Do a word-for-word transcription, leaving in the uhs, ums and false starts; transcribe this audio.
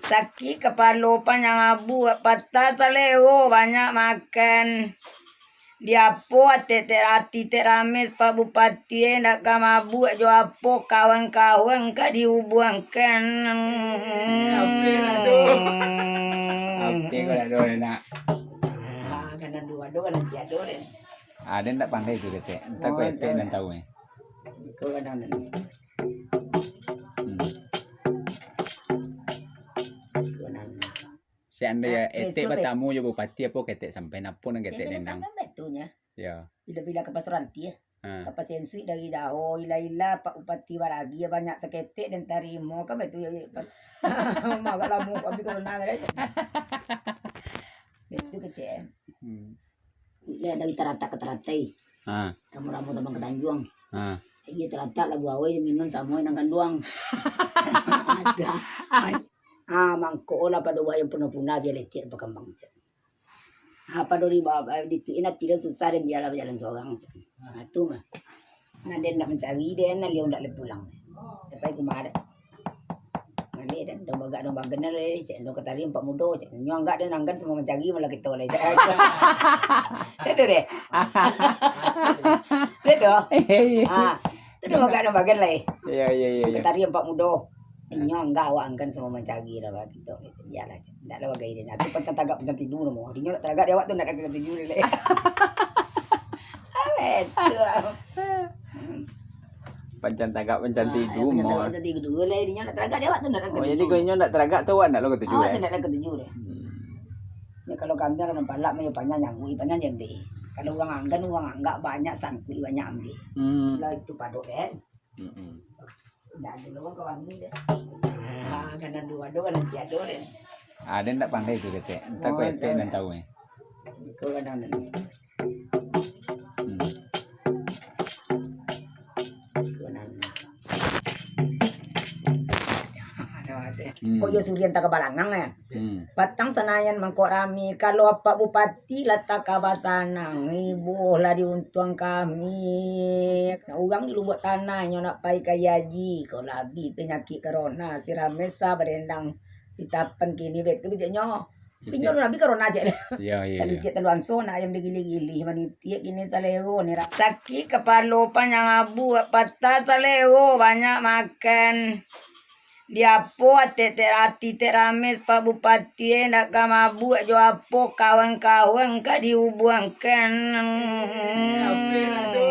Sakik kapalo panjang abuak, patah salero banyak makan. Di apo atek tek rati tek rames, Pak Bupati, eh, ndak ka mabuak jo apo kawan-kawan ka dihubuangkan. Ape lah tu? Ape kau nak doh, nak? Ah, kan ado, ado, kan ciek ado, deh. Ado ndak pandai tu, ketek. Entah kau etek nan tahu, eh. Iko kadang ni. Hmm. Iko nan. Seandai etek batamu jo bupati, apo ketek sampai, napo nan ketek nendang? Sampai betunyo. Ya. Bila-bila ka Pasuruan ti, eh. Ha. Ka Pasuruan dari jauh, ila-ila Pak Bupati baragi, banyak saketek den tarimo, kan betu, ya, ya. Agak lamo, abih corona, kan. Betu ketek. Hmm. Iyo, dari Taratak ka Taratai. Ha. Kamu ramo tabang ka Tanjuang. Ha. Iyo, Taratak lah buawai, minum samo nan kanduang. Ada. Ah, mangko lah pado buah yang punah-punah, biar lecet bakambang, cak. Ah, pado di bawah, di tu, inati dah susah, dan biarlah bajalan sorang, cak. Ah, tu mah. Nah, dia nak mencari, dia nak liau nak pulang. Dapat kemari. Mane dan dong bagak dong bagen lah, cek dong katari ampek mudo, cek nyo anggak den anggan samo mancari malah kito lah, cek. Itu deh. Itu. Iya, iya. Ah, tu dong bagak dong bagen lah, eh. Iya, iya, iya, iya. Katari ampek mudo. Inyo anggak awak anggan samo mancari lah, bagi kito, cek. Biarlah, cek. Ndak lah bagai den. Aku pancang tagak pancang tidur namo. Dinyo nak tagak di awak tu ndak ada tidur deh. Awet tu. Pancang tagak, pancang tidur, pancang tagak, pancang tidur lah, inyo nak taragak di awak tu, nak taragak. Oh, jadi kalau inyo nak taragak tu, awak nak lo katuju, awak tu nak lo katuju deh. Hmm. Ya, kalau kami orang palak, mayo panjang nyangkui, panjang jembe. Kalau urang anggan, urang anggak banyak sangkui, banyak ambe. Hmm. Lah itu padok, kan? Hmm. Dah dulu urang kawan ni deh. Ah, kan ado, ado, kan ciek ado deh. Ado ndak pandai tu, ketek. Entah kau etek nan tahu, eh. Iko kadang ni. Hmm. Iko nan. Hmm. Kok yo surian tagak balangang, eh? Hmm. Patang Sanayan mangko rami, kalau apak bupati lah taka basanang, ibo lah diuntuang kami. Nah, urang di Lubuak Tanah nyo nak pai ka Yaji, kok labi panyakik corona, si Ramesa barendang di tapan kini, betu keceknyo. Inyo labi corona cek. Iya, iya, iya. Tadi cek telu anso nak ayam digilih-gilih, manitiak kini salero ni. Sakik kapalo panjang abuak, patah salero banyak makan. Di apo atek tek rati tek rames, Pak Bupati, eh, ndak ka mabuak jo apo kawan-kawan ka dihubuangkan. Ape lah tu?